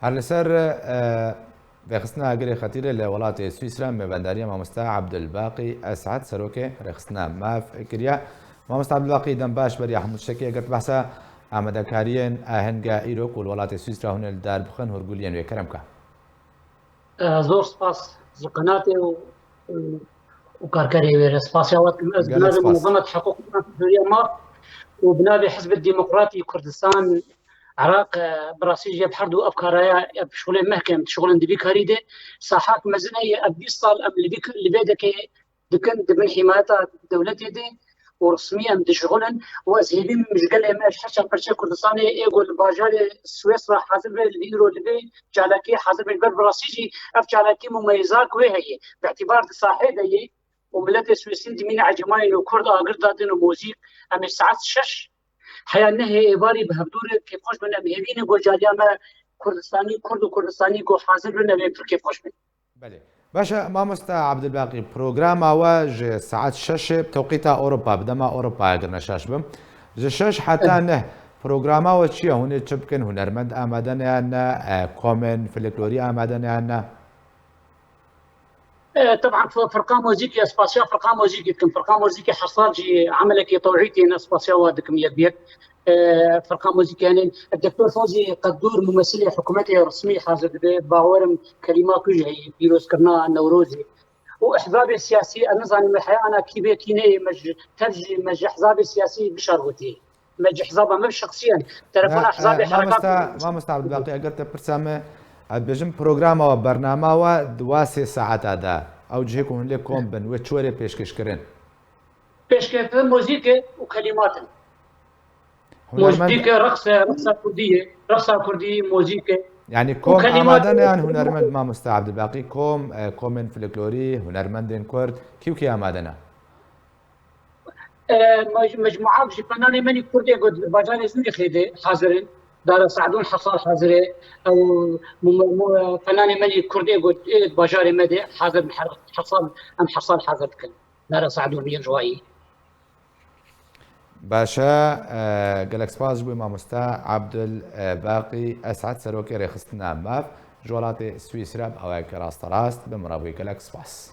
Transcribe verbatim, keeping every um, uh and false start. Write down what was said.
Her li ser, e, rêxistina agirê xetîrê li welatê Swîsra mêvendariya mamoste Abdulbaqî Esad, serokê rêxistina maf kiriye. Mamoste Abdulbaqî, dem baş beriya hemû tiştekê. Eger tu behsa amadekariyên ahenga îro ku li welatê Swîsra hûn ê li dar bixin, hûrguliyên wê kerem ke. E, zor spas ji qenatê û, û, û karkerê wê re. Spasiya we dikim ez bi Gelek navê spas. Munezemet Hiqûq Însan Hizbiya Maf û bi navê Hizb Demokratî Kurdistan Iraq, e, bi rastî jî bi her du ev karaya, ev şixulên mehkem, şixulên di vî karî de sahak mezin heye. Ev bîst sal em li vî, li vê dekê dikin, di bin hîmayeta dewletê de û resmî em dişixulin û ez hêvî min ji gelê me, ji her çar perçe Kurdistanê, ê ku li bajarê Swêsra hazir be, li vî îro li vê çalakiyê hazir be, ji ber bi rastî jî ev çalakî mumeyizak wê heye. Bi îtîbar di sahê de yê û miletê Swêsî dimîne ecemayin û Kurd agir dadin û mozîk, em ê saet şeş heya nehê êvarî bi hevdû re kêfxweş bin. Em hêvî ne ku cariya me Kurdistanî, Kurd û Kurdistanî ku hazir bin, em ê pir kêfxweş bin. Belê. Baş e, mamoste Abdulbaqî, programa we ji saet şeş bi tewqîta Ewropa, bi dema Ewropa, eger ne şaş bim. Ji şeş heta Evet. neh, programa we çi ye? Hûn ê çi bikin? Hunermend amade ne yan ne? E, komên folklorî amade ne yan ne? E, teban f-, firqa muzîkê, ez spasiya firqa muzîkê dikim. Firqa muzîkê her sal jî emelekê tewhîdê ne, spasiya wa dikim yek bi yek. E, firqa muzîkê, yani, Doktor Fozî Qedûr, mumessilê hikûmetê resmî hazir dibe. Bawerim kelîma ku jî heye, pîrozkirina Newrozê. Û ehzabê siyasî, ez nizanim me heye ana kî bê kî neyê, me ji tev jî, me ji ehzabê siyasî bişarwitî. Me ji ehzaba me şexsiyen, telefona Ne, ehzabê e, mamosta, herekatê. Mamosta Abdulbaqî, eger te pirsa me, ez dibêjim programa we, bernama we di wa sê saeta de, ew cihê ku hûn lê kom bin, wê çi were pêşkêşkirin? Pêşkêşkirin muzîk e û kelimat in. Hunermend Muzîk e, reqs e, reqsa kurdî ye. Reqsa kurdî, muzîk e. Yani Û kom kelimat amade ne e. Yan hunermend, mamoste Abdulbaqî? Kom, e, komên folklorî, hunermendên kurd, kî û kî amade ne? E, mec-, mecmuak ji fenanê me lî kurdê got, bajarê Zûrîxê de hazir in. Dara Sadûn hesal hazir e. Ew mu-, mu-, mu-, fenanê me lî kurdê got, ê bajarê me de hazir in, her-, hesal, em hesal hazir dikin. Dara Sadûn yên Rûayî. Baş e, e, gelek spas ji bo mamoste Abdul, e, Baqî Esad, serokê rêxistina maf ji welatê Swîsra, bi awayeke rasterast bi min re bûyî. Gelek spas.